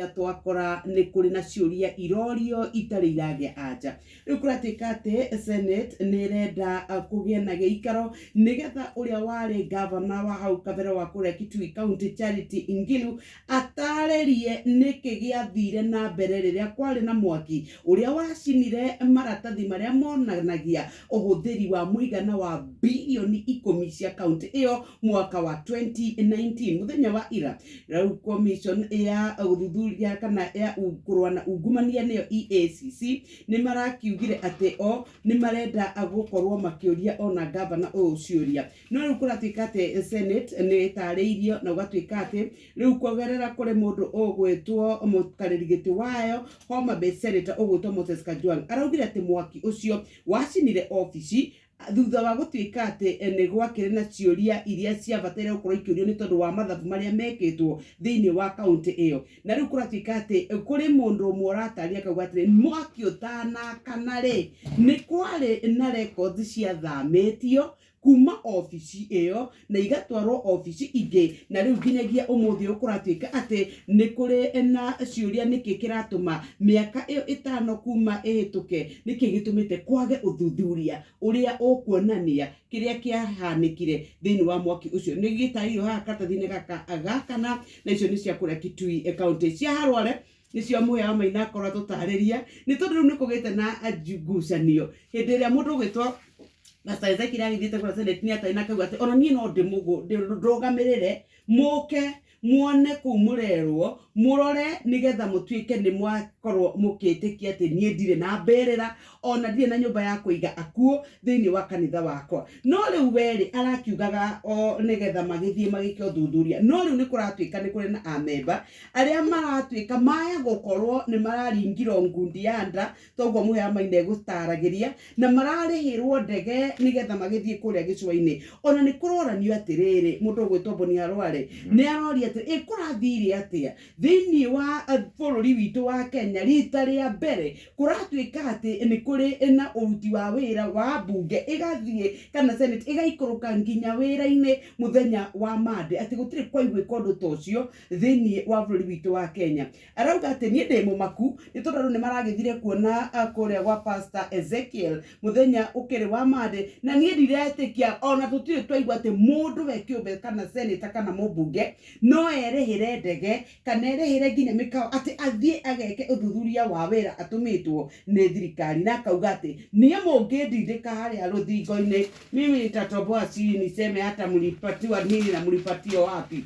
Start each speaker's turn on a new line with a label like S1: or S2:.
S1: Twakora nĩ kũrĩ na ciũria irorio itarĩ iragĩa anja. Rĩu kũratuĩka atĩ Senate nĩ ĩrenda kũgĩe na gĩikaro nĩgetha ũrĩa warĩ gavana wa hau kabere wa kũrĩa Kitui County, Charity Ngilu, atarĩrie nĩkĩ gĩathire na mbere rĩrĩa kwarĩ na mwaki ũrĩa wacinire maratathi marĩa monanagia ũhũthĩri wa mũigana wa birioni 10 cia kaunti ĩyo mwaka wa 2019. Mũthenya wa ira rĩu commission ya ũthuthuria kana ya kũrũa na ungumania, nĩyo EACC, nĩ marakiugire atĩ o nĩ marenda gũkorwo makĩũria ona gavana ũyũ ciũria. No rĩu kũratuĩka atĩ Senate nĩ ĩtarĩirio na gũgatuĩka atĩ rĩu kũgerera kũrĩ mũndũ ũgwĩtwo mũikarĩri gĩtĩ wayo, Homa Bay Senator ũgwĩtwo Moses Kajwang', araugire atĩ mwaki ũcio wacinire obici thutha wa gũtuĩka atĩ nĩ gwakĩrĩ na ciũria iria ciabataire gũkorwo ikĩũrio nĩ tondũ wa mathabu marĩa mekĩtwo thĩinĩ wa kaunti ĩyo. Na rĩu kũratuĩka atĩ kũrĩ mũndũ ũmwe ũratarĩria akauga atĩrĩ, mwaki ũtanakana rĩ, nĩ kwarĩ na records ciathamĩtio kuma obici ĩyo na igatwarwo obici ingĩ, na rĩu nginyagia ũmũthĩ ũyũ kũratuĩka atĩ nĩ kũrĩ na ciũria nĩkĩ kĩratũma mĩaka ĩyo 5 kuma ĩhĩtũke, nĩkĩ gĩtũmĩte kwage ũthuthuria ũrĩa ũkuonania kĩrĩa kĩahanĩkire thĩinĩ wa mwaki ũcio. Nĩ gĩtarĩirio haha karatathi-inĩ gaka gakana, na icio nĩ cia kũrĩa Kitui County. Cia Harware nĩcio Mũhĩa wa Maina akorwo atũtarĩria, nĩ tondũ rĩu nĩ kũgĩte na ngucanio hĩndĩ ĩrĩa mũndũ ũgwĩtwo Pastor Ezekiel agĩthiĩte kũrĩa Senate, nĩ atarĩ na akauga atĩ ona niĩ no ndũgamĩrĩre mũke muone kũu mũrerwo mũrore nĩgetha mũtuĩke nĩ mwakorwo mũkĩtĩkia atĩ niĩ ndirĩ na mbĩrĩra ona ndirĩ na nyũmba ya kũiga akuũ thĩinĩ wa kanitha wakwa. No rĩu werĩ arakiugaga o nĩgetha magĩthiĩ magĩke ũthuthuria, no rĩu nĩ kũratuĩka nĩ kũrĩ na amemba arĩa maratuĩka maya gũkorwo nĩ mararingirwo ngundi ya nda, toguo Mũhĩa Maina egũtaragĩria, na mararĩhĩrwo ndege nĩgetha magĩthiĩ kũrĩa gĩcũa-inĩ. Ona nĩ kũroranio atĩrĩrĩ, mũndũ ũgwĩtwo Boni Harware nĩ aroria atĩ ĩ kũrathire atĩa thĩinĩ wa bũrũri witũ wa Kenya, rita rĩa mbere kũratuĩka atĩ nĩ kũrĩ na ũruti wa wĩra wa mbunge ĩgathiĩ kana Senate ĩgaikũrũka nginya wĩra-inĩ mũthenya wa Monday, atĩ gũtirĩ kwaiguĩka ũndũ ta ũcio thĩinĩ wa bũrũri witũ wa Kenya. Arauga atĩ niĩ ndĩ mũmaku nĩ tondũ andũ nĩ maragĩthire kuona kũrĩa gwa Pastor Ezekiel mũthenya ũkĩrĩ wa Monday, na niĩ ndiretĩkia ona tũtirĩ twaigua atĩ mũndũ we kĩũmbe kana senator kana mũmbunge no erĩhĩre ndege kana erĩhĩre nginya mĩkawa atĩ athiĩ ageke ũthuthuria wa wĩra atũmĩtwo nĩ thirikari. Na akauga atĩ niĩ mũngĩndindĩka harĩa rũthingo-inĩ, mimi nitatoboa siri niseme hata mlipatiwa nini na mlipatiwa wapi.